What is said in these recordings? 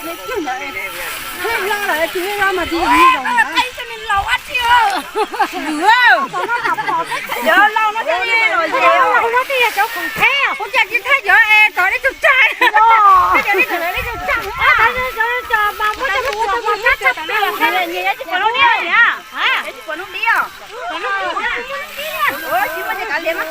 Thiab los lawm tsis los mas tsis yog zoo. Yog laus no thiaj li lom zem, no thiaj yog cov khoom theb. Ua cas tsis theb cov es tov li tus tsag, theb cov li tus tsag. Mas muab cov mus ua cov mas kab tshaj plaws. Nyias yuav tsis pom lub diab li na. Yuav tsis pom lub diab. Tsis muaj ces kav liam mas.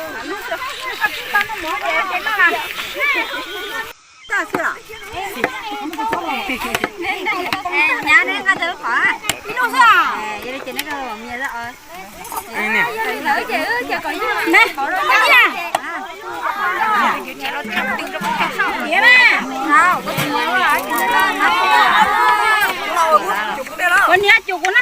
Ua niam cuv kuv na.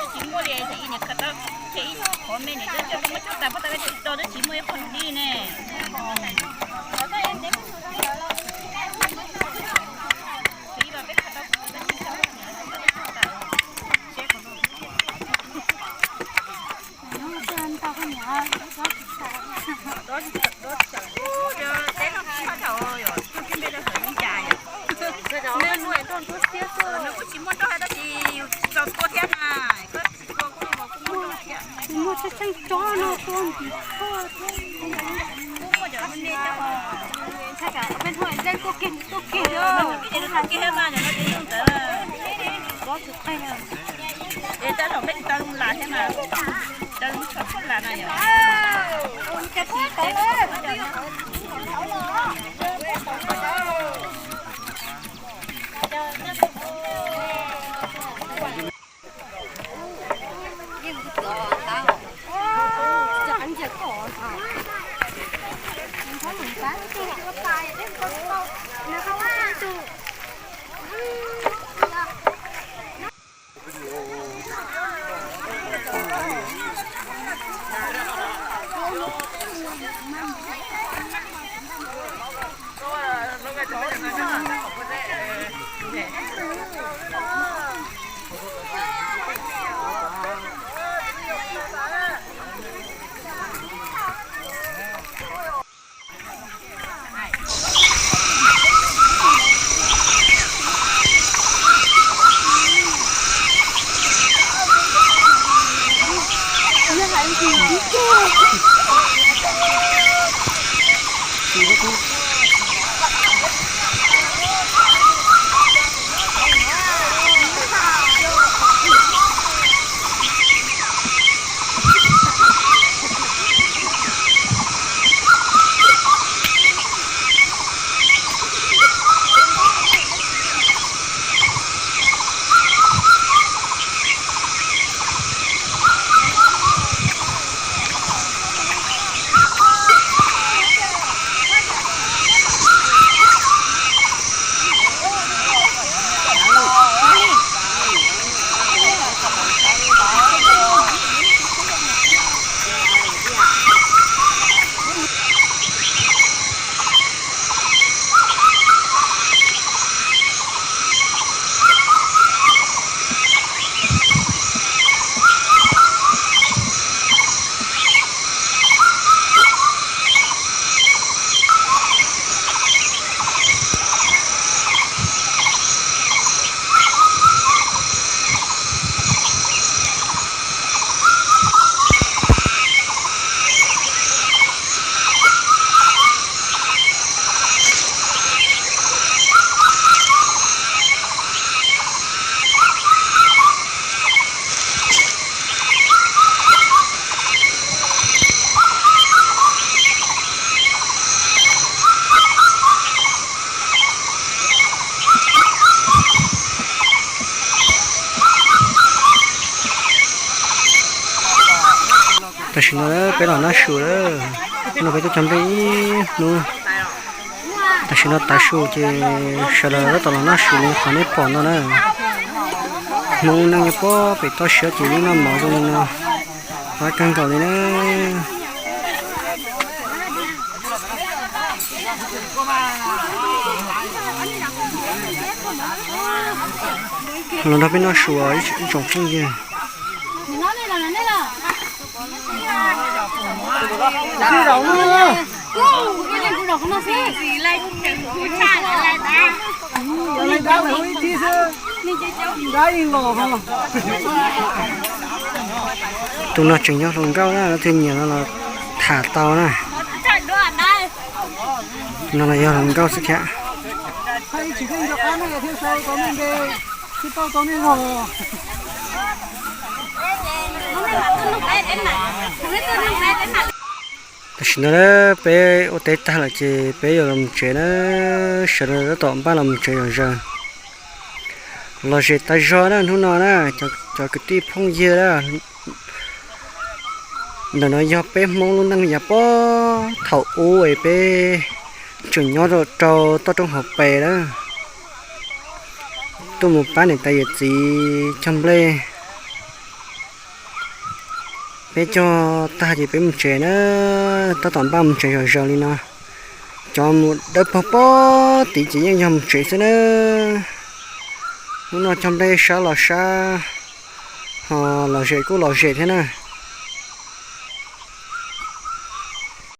Tsis muaj li, ib niam khaws tau ib qho me niam coj coj muab coj tas, puag ta tsis tau, twb tsis muaj ib qho dib ne. Tsis muaj tsob hais tab sis tsis txaus tua thiab na. Muaj tseeb tsob no tua ntim koj. Peb hnub leej tuaj kiag mus tuaj kiag os. Tab zaum peb tsis tau las thiab mas, tau lub tsho xwb las na yom. Tam sim no peb los noj su lawm, no peb tuaj cog nplej ib hnub. Tam sim no tav su ces sawv daws tab tom los noj su li qhov nej pom no na. Hmoob neej nyob pob pem toj siab ces yeej noj mov zoo li no, qab kawg nkaus li na. Los nrog peb noj su ib tsoom phooj ywg. Tus no tseem yog hluas nkauj na, leej twg nyiam no los tham tau na. No los yog hluas nkauj xwb thiab. Tam sim no peb ua teb tag lawm ces peb yuav los mus tsev na, sawv daws tab tom npaj los mus tsev zom zaws. Los zem tas zog na hnub no na, cov kwv tij phooj ywg na. Ntawm no yog peb Hmoob lub neej yav pob thaum ub es peb tseem nyob rau toj roob hauv pes na, tuaj mus pab niam tais yawm txiv cog nplej. Peb cog tag ces peb mus tsev na, tab tom npaj mus tsev zom zaws li no. Cov mus dawb paug pob tid ces yeej yog mus tsev xwb na. Hnub no cog nplej sab los sab, ho los zem kuj los zem thiab na.